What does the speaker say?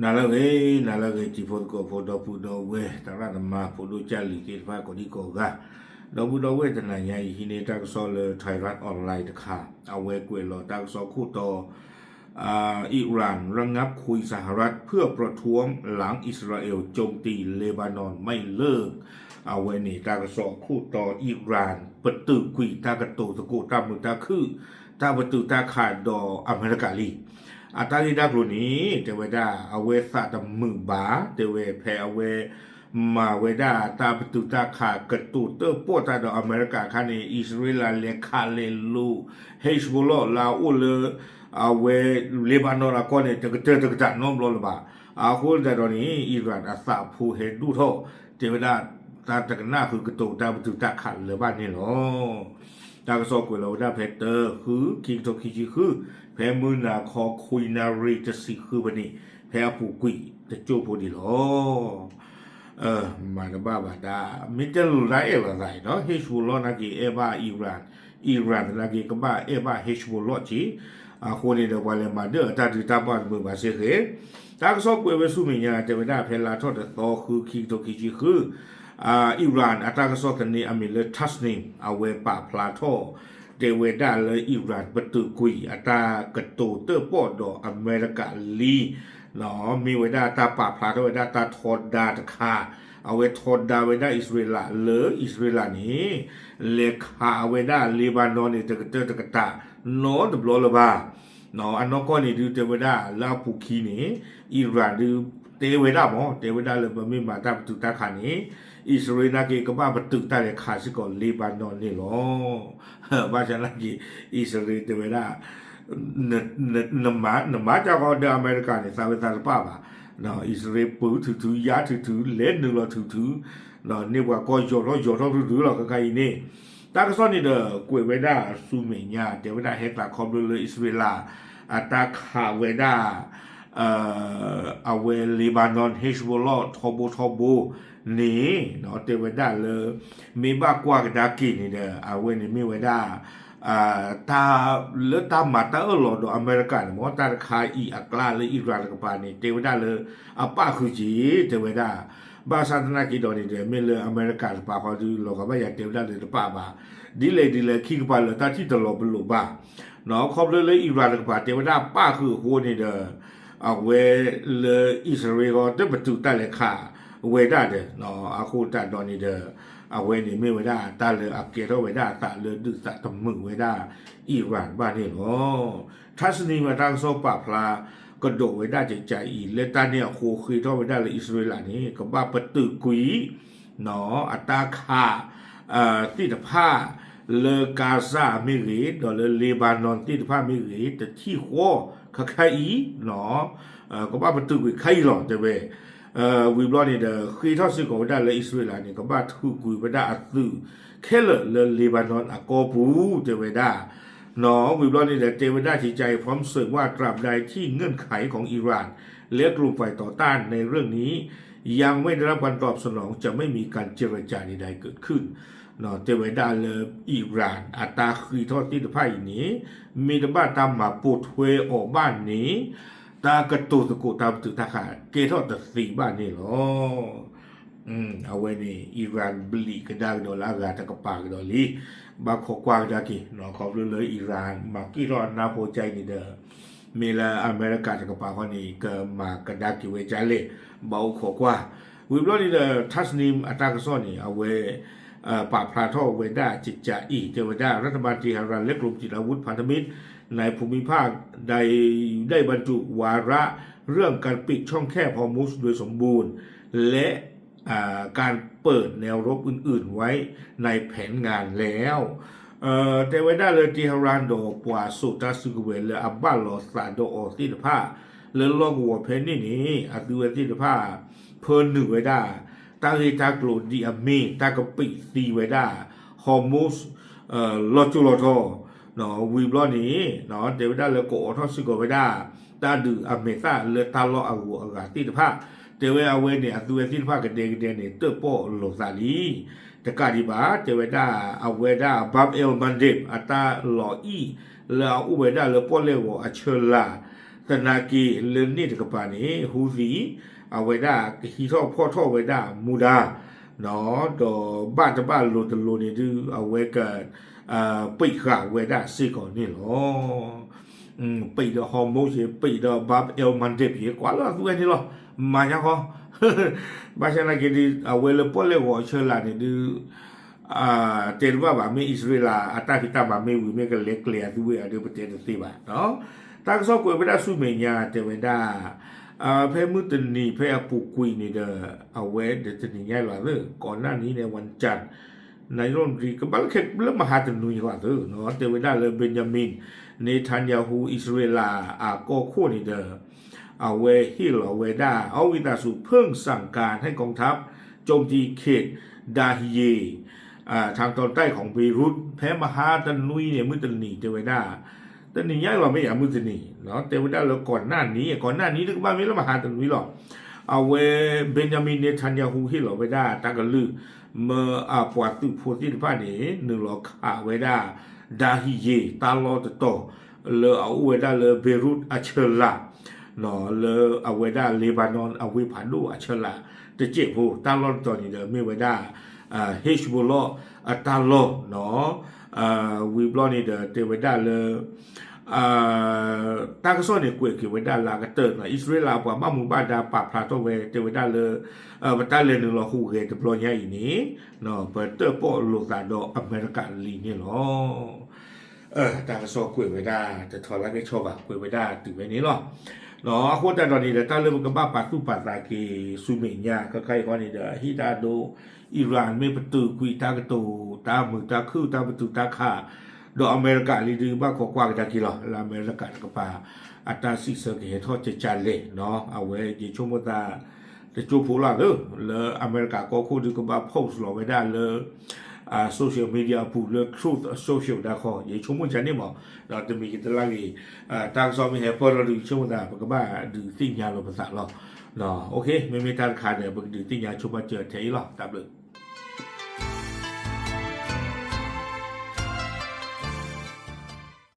နၤလၢအဂ့ၤ, နၤလၢအဂ့ၤ တံၤဖိသကိးဖိ ဒီပုၢ်ဒီဝဲၢ် သရၣ်သမါ ဖိဒိၣ်ကၢ်လံၤသ့ၣ်တဖၣ် ကိးဒံကိးဂၤ, ဒီပုၢ်ဒီဝဲၢ်တနၤညါအံၤ ဟံးန့ၢ်တၢ်ကစီၣ်လၢ Thairath Online တခါ, အဝဲကွဲးလီၤတၢ်ကစီၣ်ခိၣ်တီ อิหร่านระงับคุยสหรัฐเพื่อประท้วงหลังอิสราเอลโจมตีเลบานอนไม่เลิก အဝဲန့ၣ် တၢ်ကစီၣ်ခိၣ်တီ အံရၣ် ပတုာ်ကွံာ်တၢ်ကတိၤသကိးတၢ်မုာ်တၢ်ခုၣ် တၢ်ပတုာ်တၢ်ခးဒီးအမဲရကၤလံ. အတၢ်ဂ့ၢ်တၢ်ကျိၤန့ၣ် တဲဝဲဒၣ် အဝဲသးတမုာ်ဘၣ်, တဲဝဲဖဲအဝဲ မၤဝဲဒၣ်တၢ်ပတုာ်တၢ်ခး ကတိၤတၢၣ်ပီၣ်တၢ်ဒီးအမဲရကၤအခါန့ၣ် အံၣ်စရ့လးလဲၤခးလဲၤလိာ် Hezbollah လၢအအိၣ်လၢ အဝဲ Lebanon အကီၢ်န့ၣ် တကတၢၢ်တကတၢၢ်နီတဘျီလၢၤဘၣ်. အဃိသတးဒီးန့ၣ် အံရၣ်အသးဖိဟဲဒိၣ်ထီၣ် တဲဝဲဒၣ် တၢ်တကနၣ်ဃုာ်ကတိၤတၢ်ပတုာ်တၢ်ခးလၢၤဘၣ်န့ၣ်လီၤ. တၢ်ကစီၣ်ကွဲးလီၤဝဲဒၣ်ဖဲတၢ ဃု ခံကထိခံဆံဃု, ဖဲမုၢ်နၤခီခွံနၣ်ရံၣ်တဆံဃုမံးနံး ဖဲအပူၤကွံာ်တစိၢ်ဖိဒံးလီၤ. မၤတဘၣ်ဘၣ်တၢ် မ့ၢ်တဲလိာ်တၢ်အဲၣ်လိာ်သးအံၤနီၤ Hezbollah နာ်က့အဲၣ်ဘၣ်အံရၣ်, အံရၣ်သနာ်က့ ကဘၣ်အဲၣ်ဘၣ် Hezbollah က့ၤ, အဃိန့ၣ်ဒီး ပှၤလဲၤမၤဒၢၣ်အတၢ်ဒုးတၢ်ဘၣ်တမုာ်ဘၣ်စ့ၢ်ကီး. တၢ်ကစီၣ်ကွဲးဝဲဆူမဲာ်ညါ တဲဝဲဒၣ်ဖဲလါထီၣ်တသီ ဃု ခံကထိခံဆံဃု, အံရၣ်အတၢ်ကစီၣ်သန့အမံၤလၢ Tasnim အဝဲပာ်ဖျါထီၣ် တဲဝဲဒၣ်လၢအံရၣ်ပတုာ်ကွံာ်အတၢ်ကတိၤတၢၣ်ပီၣ်ဒီးအမဲရကၤလံ မ့ၢ်ဝဲဒၣ်တၢ်ပာ်ဖျါထီၣ်ဝဲဒၣ်တၢ်ထီဒါတခါ, အဝဲထီဒါဝဲဒၣ်အံၣ်စရ့လးလၢအံၣ်စရ့လးန့ၣ် လဲၤခးဝဲဒၣ် Lebanon န့ၣ် တကတၢၢ်တကတၢၢ် နီတဘျီလၢၤဘၣ်. အနီၢ်ကီၢ်န့ၣ်ဒုးတဲဝဲဒၣ်လၢအပူၤခံန့ၣ် အံရၣ်ဒုးတဲဝဲဒၣ်မ့ၢ် တဲဝဲဒၣ်လၢပမ့ၢ်မၤတၢ်ပတုာ်တၢ်ခးန့ၣ် အံၣ်စရ့လးနာ်က့ ကဘၣ်ပတုာ်တၢ်လဲၤခးစ့ၢ်ကီး Lebanon န့ၣ်လီၤ. ဘၣ်ဆၣ်နာ်က့ အံၣ်စရ့လးတဲဝဲဒၣ် နမၤကၢ်ဃီဒီးအမဲရကၤန့ၣ် သးဝဲသးတပာ်ဘၣ်. အံၣ်စရ့လးပၢၤထုးထုး ယါထုးထုး လဲၤနုာ်လီၤထုးထုး န့ၢ်ပှၤကီၢ်ယီၤထီၣ်ယီၤထီၣ်ထုးထုးလီၤ ခဲခါအံၤန့ၣ်. တၢ်ကစီၣ်န့ၣ်ဒီး ကွဲးဝဲဒၣ်ဆူမဲာ်ညါ တဲဝဲဒၣ်ဟဲသးခီဖျိလၢအံၣ်စရ့လး အတၢ်ခးဝဲဒၣ် အဝဲ Lebanon Hezbollah ထီဘိထီဘိန့ၣ် တဲဝဲဒၣ်လၢ မ့ၢ်ဘၣ်ကွၢ်ကဒါက့ၤန့ၣ်ဒီး အဝဲန့ၣ်မ့ၢ်ဝဲဒၣ် တၢ်လၢတၢ်မၤတၢ်အၢၣ်လီၤဒီးအမဲရကၤန့ၣ်မ့ၢ် တၢ်တခါအံၤအကျါလၢအံရၣ်တကပၤန့ၣ် တဲဝဲဒၣ်လၢ အပၣ်ဃုာ်က့ၤ တဲဝဲဒၣ်. ဘၣ်ဆၣ်သနာ်က့ဒီးန့ၣ်ဒီး မ့ၢ်လၢအမဲရကၤတကပၤဃီဒုး လီၤဂာ်ဘၣ်ယၤတဲဝဲဒၣ်လၢတပာ်ဘၣ်. ဒ်လဲၣ်ဒ်လဲၣ်ခံကပၤလၢာ်တၢ်ထံၣ်တလီၤပလိာ်ဘၣ်. ခီဖျိလၢအံရၣ်တကပၤတဲဝဲဒၣ်ပၣ်ဃုာ်အဃိန့ၣ်ဒီး အဝဲလၢအံၣ်စရ့လးတပတုာ်တၢ်လဲၤခးဝဲဒၣ်ဒီး အဃိသတးဒီးန့ၣ်ဒီး အဝဲန့ၣ်မ့ၢ်ဝဲဒၣ်တၢ်လၢအကဲထီၣ်ဝဲဒၣ်အသးလၢဒုးသးတမုာ်ဝဲဒၣ်အံရၣ်ဘၣ်န့ၣ်လီၤ. Tasnim အတၢ်ကစီၣ်ပာ်ဖျါ ကဒီးဝဲဒၣ်ကကးအံၤ လၢတၢ်န့ၣ်အဃိ ဃ့ထီၣ်ဝဲဒၣ်လၢအံၣ်စရ့လးန့ၣ် ကဘၣ်ပတုာ်ကွံာ် အတၢ်ခး သ့ၣ်တဖၣ် လၢကါစၢ်မ့ၢ်ဂ့ၤ ဒီးလၢ Lebanon သ့ၣ်တဖၣ်မ့ၢ်ဂ့ၤ တထံၣ်ဃီ ခဲခါအံၤ ကဘၣ်ပတုာ်ကွံာ်ခဲအံၤလီၤ တဲဝဲ. ဝံၤဘျီန့ၣ်ဒီး ဃ့ထီၣ်စ့ၢ်ကီးဝဲဒၣ်လၢအံၣ်စရ့လးန့ၣ် ကဘၣ်ထုးကွံာ်ဝဲဒၣ်အသုးခဲလၢာ်လၢ Lebanon အကီၢ်ပူၤ တဲဝဲဒၣ်. ဝံၤဘျီန့ၣ်ဒီး တဲဝဲဒၣ်ကကးအံၤ พร้อมเสริมว่า ตราบใดที่เงื่อนไขของอิหร่าน และกลุ่มฝ่ายต่อต้านในเรื่องนี้ ยังไม่ได้รับการตอบสนอง จะไม่มีการเจรจาใดๆเกิดขึ้น တဲဝဲဒၣ်လၢ အံရၣ် အတၢ်ဃ့ထီၣ်သ့ၣ်တဖၣ်အံၤန့ၣ် မ့ၢ်တဘၣ်တၢ်မၤပိာ်ထွဲအီၤဘၣ်န့ၣ် တၢ်ကတိၤသကိးတၢ်ပတုာ်တၢ်ခး ကဲထီၣ်တသ့ဘၣ်န့ၣ်လီၤ. အဝဲန့ၣ် အံရၣ် ဘျံးကဒါကဒီးလၢအဂၤတကပၤကဒီးလံ. ဘၣ်ခိးကွၢ်ကဒါက့ၤ ခီဖျိလၢအံရၣ် မၤက့ၢ်ထီၣ်အနၢ်ဖိကအံၤန့ၣ်ဒီး မ့ၢ်လၢအမဲရကၤတကပၤဃီန့ၣ် ကမၤကဒါက့ၤဝဲဒ်လဲၣ် ဘၣ်အိၣ်ခိးကွၢ်. ဝံၤဘျီန့ၣ်ဒီး Tasnim အတၢ်ကစီၣ်န့ၣ် အဝဲ ပာ်ဖျါထီၣ်ဝဲဒၣ်ကကးအံၤ တဲဝဲဒၣ် รัฐบาลเตหะราน และกลุ่มติดอาวุธพันธมิตรในภูมิภาคได้ได้บรรจุวาระเรื่องการปิดช่องแคบฮอร์มุซโดยสมบูรณ์ และ อ่า การเปิดแนวรบอื่นๆไว้ในแผนงานแล้ว တဲဝဲဒၣ်လၢ Tehran ဒီးပှၤစိာ်တၢ်စုကဝဲၤလၢအဘၣ်လီၤသးဒီးအီၤသ့ၣ်တဖၣ် လၢလီၢ်ကဝီၤဖဲန့ၣ်န့ၣ် အသုဝဲသ့ၣ်တဖၣ် ဖၢနုာ်ဝဲဒၣ် တၢ်ဂ့ၢ်တၢ်ကျိၤဒ်အမ့ၢ်တၢ်ကပံာ်သံဝဲဒၣ် Hormuz လီၤစိၤလီၤထီ ဝံၤဘျီန့ၣ် တဲဝဲဒၣ်လၢကအိးထီၣ်စ့ၢ်ကီးဝဲဒၣ် တၢ်ဒုးအမဲာ်သၣ်လၢတၢ်လီၢ်အဂုၤအဂၤသ့ၣ်တဖၣ် တဲဝဲအဝဲန့ၣ် အသုဝဲသ့ၣ်တဖၣ်ကဒဲကဒဲန့ၣ် တၢၣ်ပီၣ်လိာ်သးလံ. တကးဒံးဘၣ် တဲဝဲဒၣ် အဝဲဒၣ် Bab el Mandeb အတၢ်လီၤအံၣ် လၢအအိၣ်ဝဲဒၣ်လၢပီၣ်လဲၣ်ဂီၤအဆၢလၢ် သနာ်က့လၢန့ၣ်တကပၤန့ၣ် ဟူသံ အဝဲဒၣ်ကဟံးထီၣ်ဖီၣ်ထီၣ်ဝဲဒၣ်မူဒါ ဒီးဘၣ်တဘၣ်လိၤတလိၤန့ၣ်ဒုး အဝဲက ပံးဃာ်ဝဲဒၣ်စ့ၢ်ကီးန့ၣ်လီၤ. ပံးဒီး Hormuz ယ့ၤ ပံးဒီး Bab el Mandeb ယ့ၤ ကွၢ်လၢအသူဝဲန့ၣ်လီၤ. မၤညါဃီ ဘၣ်ဆၣ်သနာ်က့ဒုး အဝဲလၢပီၣ်လဲၣ်ဂီၤအဆၢလာ်န့ၣ်ဒုး တဲတဘၣ်ဘၣ် မ့ၢ်အံၣ်စရ့လးအတၢ်ဖံးတၢ်မၤမ့ၢ်ဝံၤ မ့ၢ်ကလဲၤကျဲၤအသူဝဲအဒုး ပတဲတသ့ဘၣ်. တၢ်ကစီၣ်ကွဲးဝဲဒၣ်ဆူမဲာ်ညါတဲဝဲဒၣ် ဖဲမုၢ်တနံၤဖဲအပူၤကွံာ်န့ၣ်ဒီး အဝဲဒီးတနံၤညါလီၤသ့ ကိးနၣ်နံၤန့ၣ် ဝၣ်ကၠၣ် နၣ်ယိၣ်ရံ ကဘၣ်လၢခဲလၢမဟါတနွံဃီသ့ တဲဝဲဒၣ်လၢ Benjamin Netanyahu အံၣ်စရ့လးအကီၢ်ခိၣ်န့ၣ်ဒီး အဝဲဟ့ၣ်လီၤဝဲဒၣ် အီၣ်ဝံသးစူၤ เพิ่งสั่งการให้กองทัพโจมตีเขตดาฮิเย ทางตอนใต้ของเบรุต ဖဲမဟါတနွံန့ၣ် မုၢ်တနံၤတဲဝဲဒၣ် တနံၤညါလီၤမ့ၢ်ယၤမုၢ်တနံၤ တဲဝဲဒၣ်လၢကိးနၣ်နံၤ ကိးနၣ်နံၤတကဘၣ်မ့ၢ်လၢမဟါတနွံလီၤ. အဝဲ Benjamin Netanyahu ဟ့ၣ်လီၤဝဲဒၣ်တၢ်ကလုၢ် မၢအပှၤသုးဖိသ့ၣ်တဖၣ်န့ၣ် နုာ်လီၤခးဝဲဒၣ် ဒၤဟံၣ်ယ့ၤ တၢ်လီၢ်တတီၤ လၢအအိၣ်ဝဲဒၣ်လၢ Beirut အဆၢလာ် လၢအဝဲဒၣ် Lebanon အဝ့ၢ်ဖးဒိၣ်အဆၢလာ်တစဲးဖိ တၢ်လီၢ်တတီၤန့ၣ်ဒီး မ့ၢ်ဝဲဒၣ် Hezbollah အတၢ်လီၢ် ဝံၤဘျီန့ၣ်ဒီး တဲဝဲဒၣ်လၢ တၢ်ကစီၣ်န့ၣ်ကွဲးက့ၤဝဲဒၣ်လၢအကတၢၢ် အံၣ်စရ့လးအပှၤဘၣ်မူဘၣ်ဒါပာ်ဖျါထီၣ်ဝဲ တဲဝဲဒၣ်လၢ ပတၢ်လဲၤနုာ်လီၤဟူးဂဲၤတဘျီညါအံၤန့ၣ် ပတၢၣ်ပီၣ်လိာ်သးဒီးအမဲရကၤလံန့ၣ်လီၤ. တၢ်ကစီၣ်ကွဲးဝဲဒၣ်တထီလၢကဆီဘၣ် ကွဲးဝဲဒၣ်တုၤဝဲန့ၣ်လီၤ. အဃိသတးဒီးန့ၣ်ဒီး တၢ်လၢပကဘၣ်ပာ်သူၣ်ပာ်သးက့ၤဆူမဲာ်ညါ ခဲခါအံၤဃီန့ၣ်ဒီး ဟံၣ်တၢ်ဒိ Iran မ့ၢ်ပတုာ်ကွံာ်တၢ်ကတိၤ တၢ်မုာ်တၢ်ခုၣ် တၢ်ပတုာ်တၢ်ခး ဒီးအမဲရကၤလံဒုး ဘၣ်ခိးကွၢ်ကဒါက့ၤလီၤ လၢအမဲရကၤတကပၤ အတၢ်စံးဆၢကဟဲထီၣ်ကကလဲၣ် အဝဲယဆိကမိၣ်သး တကၠိဖိလီၤသ့ လၢအမဲရကၤကီၢ်ခိၣ်ဒုးကဘၣ် post လီၤဝဲဒၣ်လၢ social media အပူၤလၢ Truth Social ဒၣ်ဃီ ယဆိကမိၣ်ကန့ၣ်မး ဒီးတမံၤကတလၢ်ဂ့ၤ တၢ်ကစီၣ်မ့ၢ်ဟဲပၢၢ်ထီၣ်ဒုး ယဆိကမိၣ်သး ပကဘၣ်ဒုးသ့ၣ်ညါလီၤပသးလီၤ. မ့မ့ၢ်တၢ်တခါဒီး ပကဒုးသ့ၣ်ညါဆိပာ်စၢၤထဲအံၤလီၤ. တၢ်ဘျုး